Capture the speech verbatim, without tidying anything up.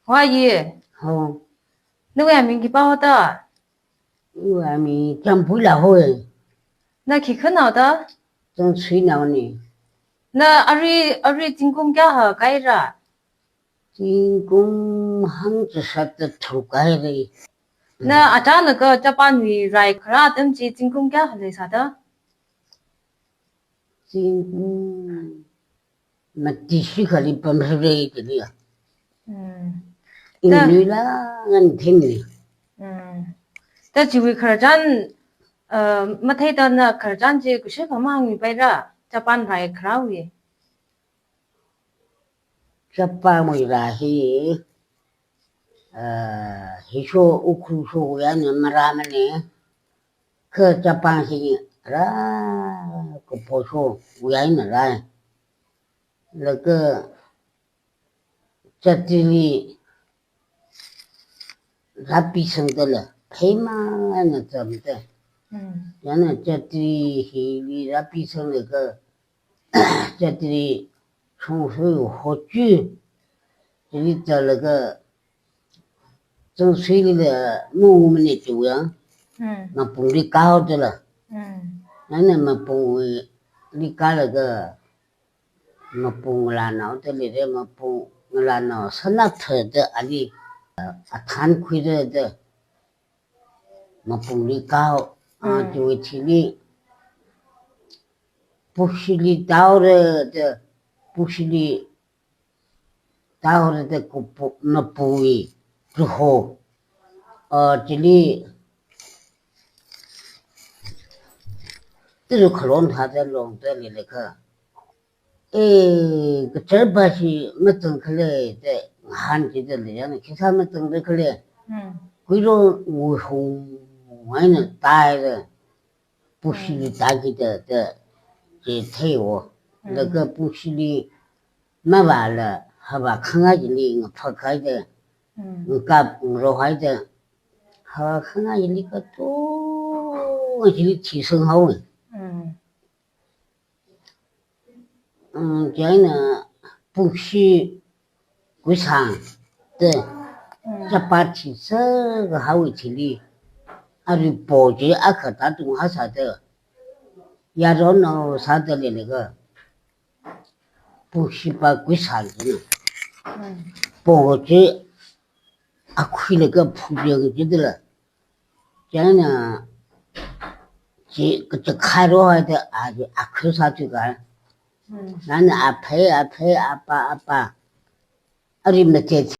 Wa ye. Ho. Nawui aming khipā hota? Iwui aming Champuila hoi. Na khi khanao ta? Changsuinao ni. Na arui, arui zingkum kayākha kaira? Zingkum hangchishat tharuk kaira. Na achāna kha Japanwui rai kharā atam chi zingkum kayākha leisāta? Zingkum mati shikhali pamrere chili ya. Hmm. Inui la ngan themni. Hmm. Ta chiwui khararchan, uh, matheida na khararchan chi kashikha mahāngmi paira, Japan rai kharāwui. Japanwui rai hi, uh, hisho Ukhrul sho wui eina marāmane. Kha Japan hi rā kapo sho wui eina rāi. Laga chatrili rāpisangda la, pheimana chamda. Hmm. Chieina chatri hili rāpisanglaga, chatri shongshoi hochi, chili zalaga, Changsuilila mungumane chiwui ya. Hmm. Mapungli kahaoda la. Hmm. Chieina mapungli kalaga, mapung ngalānao da leire, mapung ngalānao Sanathada ali, uh, athan khuira da mapungli kahao, ah, Mm. chiwui thili, pushili taora da, pushili taora da kupu, mapungli tuho, ah, chili, tiru khalon thāda longda leilakha. Eh, kachar ba shi matang khale da, han chi da le, yana khisā matangda khale. Hmm. Kuilo nguhung, eina taira, pushili Mm. taki da, da, chi theiwo. Mm. Laga pushili mavāla, hava khanga chili ngaphak haida, Mm. ngakap ngarohaida, hava khanga chili katonga chili thisang haowa. Mm. Mm, chieina pungshi kuisang da, Mm. chapa thisang haowa chili, arui po chi akha tatung hasāda, yaron no sāda leilaga, pungshi pa kuisang china. Mm. Po chi akhuilaga phubiang chida la. Chieina chi kachakhai rohaida a chi akhui sāthuka. Hmm. Nana aphei, aphei, apa, apa. Arui mate